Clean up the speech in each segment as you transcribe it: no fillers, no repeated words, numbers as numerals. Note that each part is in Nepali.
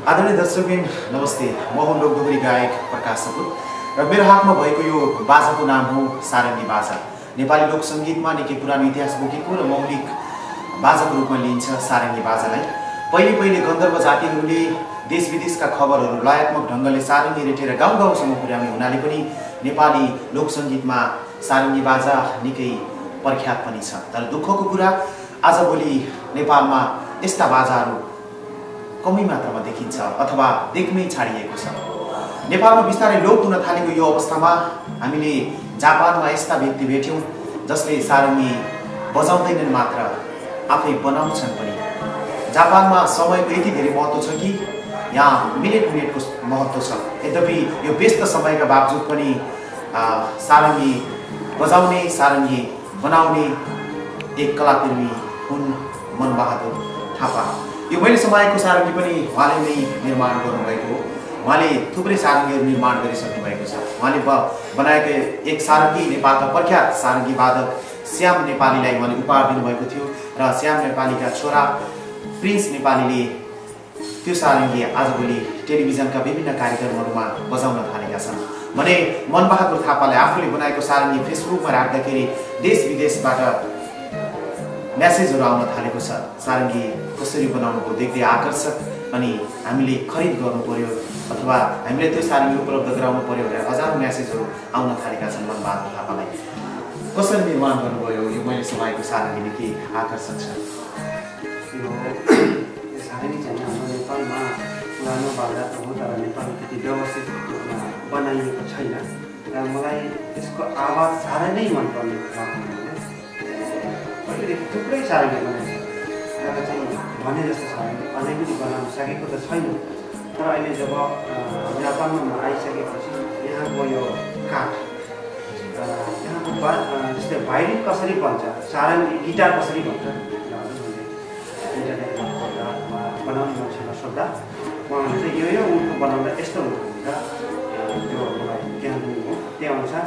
आदरणीय दर्शकबिन नमस्ते। म हुँ लोकदोहोरी गायक प्रकाश सपुत र मेरो हातमा भएको यो बाजाको नाम हो सारङ्गी बाजा। नेपाली लोक सङ्गीतमा निकै पुरानो इतिहास बोकेको र मौलिक बाजाको रूपमा लिइन्छ सारङ्गी बाजालाई। पहिले गन्धर्व जातिहरूले देश विदेशका खबरहरू लयात्मक ढङ्गले सारङ्गी रेटेर गाउँ गाउँसम्म पुर्याउने हुनाले पनि नेपाली लोक सङ्गीतमा सारङ्गी बाजा निकै प्रख्यात पनि छ। तर दुःखको कुरा आजभोलि नेपालमा यस्ता बाजाहरू कमै मात्रामा देखिन्छ अथवा देख्नै छाडिएको छ। नेपालमा बिस्तारै लोप हुन थालेको यो अवस्थामा हामीले जापानमा यस्ता व्यक्ति भेट्यौँ जसले सारङ्गी बजाउँदैनन् मात्र आफै बनाउँछन् पनि। जापानमा समयको यति धेरै महत्त्व छ कि यहाँ मिनेटको महत्त्व छ। यद्यपि यो व्यस्त समयका बावजुद पनि सारङ्गी बजाउने सारङ्गी बनाउने एक कलाप्रेमी हुन् मनबहादुर थापा। यो मैले समाएको सारङ्गी पनि उहाँले नै निर्माण गर्नुभएको हो। उहाँले थुप्रै सारङ्गीहरू निर्माण गरिसक्नु भएको छ। उहाँले बनाएको एक सारङ्गी नेपालका प्रख्यात सारङ्गी वादक श्याम नेपालीलाई उहाँले उपहार दिनुभएको थियो र श्याम नेपालीका छोरा प्रिन्स नेपालीले त्यो सारङ्गी आजभोलि टेलिभिजनका विभिन्न कार्यक्रमहरूमा बजाउन थालेका छन् भने मनबहादुर थापाले आफूले बनाएको सारङ्गी फेसबुकमा राख्दाखेरि देश विदेशबाट म्यासेजहरू आउन थालेको छ। सारङ्गी कसरी बनाउनुको देख्दै आकर्षक अनि हामीले खरिद गर्नु पर्यो अथवा हामीले त्यो सारङ्गी उपलब्ध गराउनु पर्यो भनेर हजारौँ म्यासेजहरू आउन थालेका छन् मनबहादुर थापालाई। कसरी निर्माण गर्नुभयो यो मैले समाएको सारङ्गीले के आकर्षक छ? यो सारङ्गी चाहिँ हाम्रो नेपालमा पुरानो बाजा त हो तर नेपालमा त्यति व्यवस्थित रूपमा बनाइएको छैन र मलाई यसको आवाज साह्रै नै मनपर्ने पहिलेदेखि थुप्रै सारङ्गी बनाएको छ र चाहिँ भने जस्तो सारङ्गी अझै पनि बनाउन सकेको त छैन। तर अहिले जब जापानमा आइसकेपछि यहाँको यो काठ यहाँको जस्तै भाइलिन कसरी बन्छ, सारङ्गी गिटार कसरी बन्छ इन्टरनेटमा खोज्दा बनाउने मान्छेलाई सोद्धा उहाँले चाहिँ यो उनको बनाउँदा यस्तो हुन्छ त्यो मलाई ज्ञान दिनु हो। त्यही अनुसार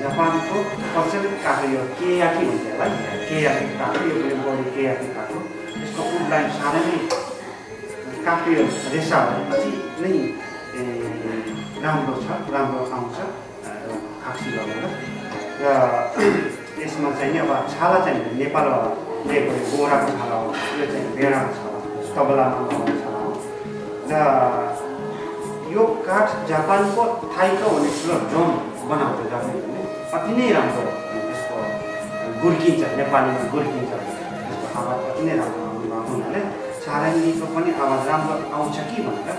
जापानको प्रचलित काठो यो केयाकी भन्छ है, केयाकी काठो यो पनि बढी केयाकी काठो यसको उडलाइन साह्रै नै काठको यो रेसा अति नै राम्रो छ, राम्रो आउँछ खाक्सी लगाएर र यसमा चाहिँ अब छाला चाहिँ नेपालबाट लिएको गोराको छाला हो। यो चाहिँ भेडाको छाला तबलामा लगाउने छाला हो र यो काठ जापानको थाइको हुने ठुलो ड्रम बनाउँछ जापानले अति नै राम्रो यसको गुर्किन्छ, नेपालीमा गुर्किन्छ यसको आवाज अति नै राम्रो हुनाले सारङ्गीको पनि आवाज राम्रो आउँछ कि भनेर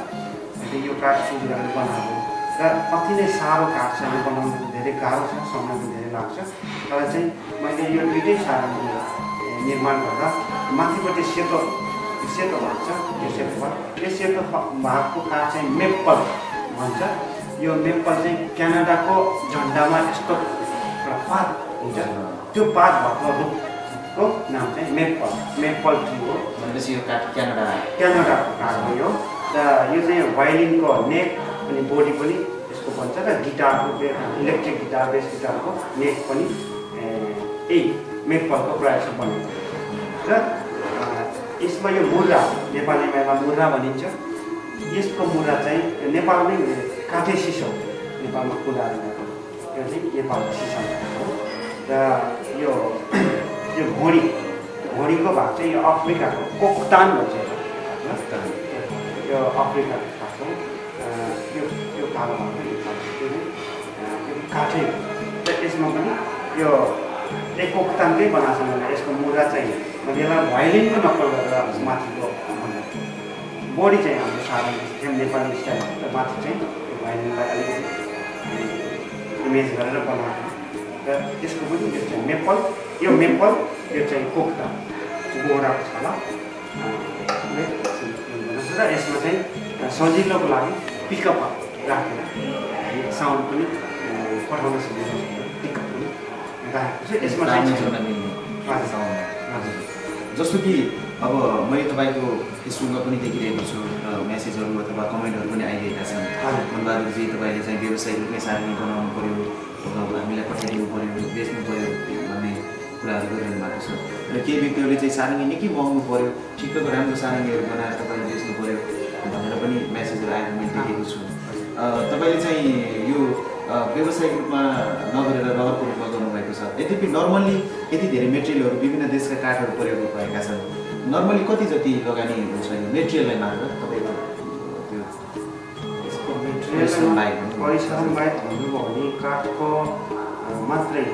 यो काठ चुज गरेर बनाएको र अति नै साह्रो काठ छ यो बनाउनु धेरै गाह्रो छ, समय पनि धेरै लाग्छ। तर चाहिँ मैले यो दुइटै सारङ्गी निर्माण गर्दा माथिपट्टि सेतो भन्छ यो सेतो भाग, यो सेतो भागको काठ चाहिँ मेप्पल भन्छ। यो मेप्पल चाहिँ क्यानाडाको झन्डामा यस्तो एउटा पात हुन्छ त्यो पात भएको रुखको नाम चाहिँ मेप्पल ट्री हो। भनेपछि यो काठ क्यानाडाको काठ हो यो र यो चाहिँ भायोलिनको नेक अनि बोडी पनि यसको बन्छ र गिटारको इलेक्ट्रिक गिटार बेस गिटारको नेक पनि यही मेप्पलको प्रायः बनेको र यसमा यो मुर्रा नेपालीमा यसलाई मुर्रा भनिन्छ। यसको मुर्रा चाहिँ नेपालमै काठे सिसो नेपालमा कुदाएर ल्याएको यो चाहिँ नेपालको सिसा हो र यो घोडीको भाग चाहिँ यो अफ्रिकाको कोकतान भन्छ यो अफ्रिकाको भाग हो। यो कालो भाग यो काठै र यसमा पनि यो एक कोकतानकै बनाएको छ भने यसको मुर्रा चाहिँ मैले यसलाई भायोलिनको नक्कल गरेर माथिको बोडी चाहिँ हाम्रो सारङ्गी थियौँ नेपाली स्टाइल र माथि चाहिँ यो भायोलिनलाई अलिकति इमेज गरेर बनाएको र यसको पनि यो चाहिँ मेप्पल यो चाहिँ कोक्ता गोराको छाला र यसमा चाहिँ सजिलोको लागि पिकअप राखेर साउन्ड पनि पठाउन सजिलो पिकअप पनि राखेको छ। यसमा जस्तो कि अब मैले तपाईँको फेसबुकमा पनि देखिरहेको छु म्यासेजहरू अथवा कमेन्टहरू पनि आइरहेका छन्। मनबहादुरजी तपाईँले चाहिँ व्यवसायिक रूपमै सारङ्गी बनाउनु पऱ्यो, हामीलाई पठाइदिनु पऱ्यो, बेच्नु पऱ्यो भन्ने कुराहरू गरिरहनु भएको छ र केही व्यक्तिहरूले चाहिँ सारङ्गी निकै महँगो पऱ्यो, ठिक्कको राम्रो सारङ्गीहरू बनाएर तपाईँले बेच्नु पऱ्यो भनेर पनि तपाईँले चाहिँ यो व्यावसायिक रूपमा नगरेर रबरको रूपमा गर्नुभएको छ। यद्यपि नर्मल्ली यति धेरै मेटेरियलहरू विभिन्न देशका काठहरू प्रयोग भएका छन्। नर्मली कति जति लगानी हुन्छ यो मेटेरियललाई मात्र तपाईँको त्यो यसको मेटेरियल परिश्रम बाहेक भन्नुभयो भने काठको मात्रै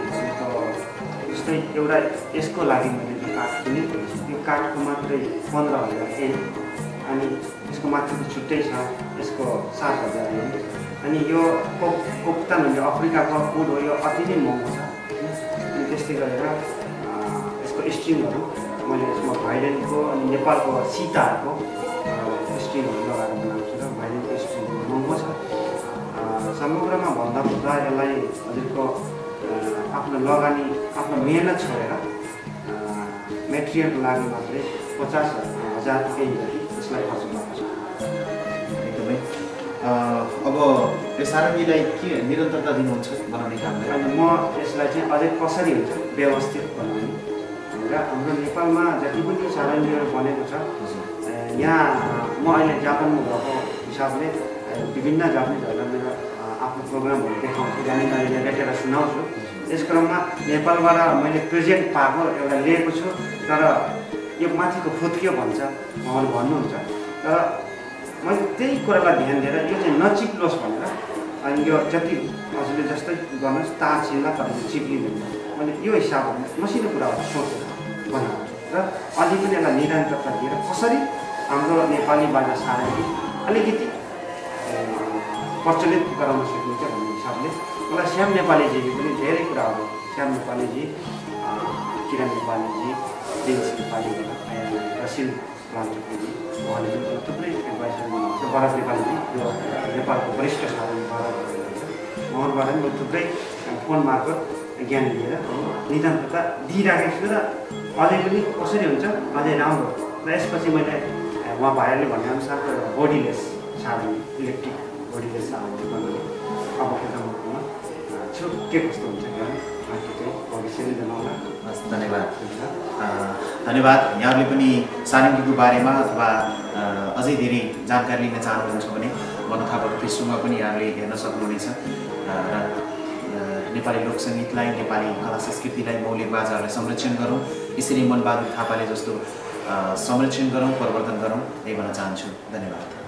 जस्तै एउटा यसको लागि मैले जो काठ किनेको त्यो काठको मात्रै 15,000 अनि यसको माथिको छुट्टै छ यसको 7,000 अनि यो कोप्तान भन्ने अफ्रिकाको फुड हो, यो अति नै महँगो छ। अनि त्यस्तै गरेर यसको स्ट्रिङहरू मैले यसमा भाइलेनको अनि नेपालको सीताहरूको स्ट्रिङहरू लगाएर बनाउँछु र भाइलेनको स्ट्रिङहरू महँगो छ। समग्रमा भन्दा यसलाई हजुरको आफ्नो लगानी आफ्नो मेहनत छोडेर मेटेरियलको लागि मात्रै 50,000 जति यसलाई खर्च भएको छ। एकदमै अब यो सारङ्गीलाई के निरन्तरता दिनुहुन्छ बनाउने कामलाई? अनि म यसलाई चाहिँ अझै कसरी हुन्छ व्यवस्थित बनाउने र हाम्रो नेपालमा जति पनि सारङ्गीहरू बनेको छ यहाँ म अहिले जापानमा भएको हिसाबले विभिन्न जापानिजहरूलाई मेरो आफ्नो प्रोग्रामहरू देखाउँछु, जानकारी रेटेर सुनाउँछु। यस क्रममा नेपालबाट मैले प्रेजेन्ट पाएको एउटा लिएको छु, तर यो माथिको फुट के भन्छ उहाँले भन्नुहुन्छ, तर मैले त्यही कुरालाई ध्यान दिएर यो चाहिँ नचिप्लोस् भनेर अनि यो जति हजुरले जस्तै गर्नुहोस् तार छिल्ला तपाईँले चिप्लिँदैन मैले यो हिसाबहरू मसिनो कुराहरू सोचेर बनाएको र अझै पनि यसलाई निरन्तरता दिएर कसरी हाम्रो नेपाली बाजा सारङ्गी अलिकति प्रचलित गराउन सकिन्छ भन्ने हिसाबले मलाई श्याम नेपालीजीले पनि धेरै कुराहरू श्याम नेपालीजी, किरण नेपालीजी, दिनेश नेपालीबाट रसिल लान्चुजी उहाँले पनि थुप्रै एडभाइसहरू दिनुहुन्छ। भरत नेपालीजी जो नेपालको वरिष्ठ सारङ्गी भरत हुनुहुन्छ, उहाँबाट पनि म थुप्रै फोन मार्फत ज्ञान लिएर निरन्तरता दिइराखेको छु र अझै पनि कसरी हुन्छ अझै राम्रो। र यसपछि मैले उहाँ भाइहरूले भनेअनुसारको एउटा बोडीलेस सारङ्गी इलेक्ट्रिक बोडीलेस सारङ्गी बनाउने अबको जमानामा छु के कस्तो हुन्छ बाँकी चाहिँ भविष्यले जनाउला। हस्, धन्यवाद। धन्यवाद। यहाँहरूले पनि सारङ्गीको बारेमा अथवा अझै धेरै जानकारी लिन चाहनुहुन्छ भने मनोथाबाट फेसबुकमा पनि यहाँहरूले हेर्न सक्नुहुनेछ र नेपाली लोकसङ्गीतलाई, नेपाली कला संस्कृतिलाई, मौलिक बाजाहरूलाई संरक्षण गरौँ, यसरी मनबहादुर थापाले जस्तो संरक्षण गरौँ, प्रवर्धन गरौँ, यही भन्न चाहन्छु। धन्यवाद।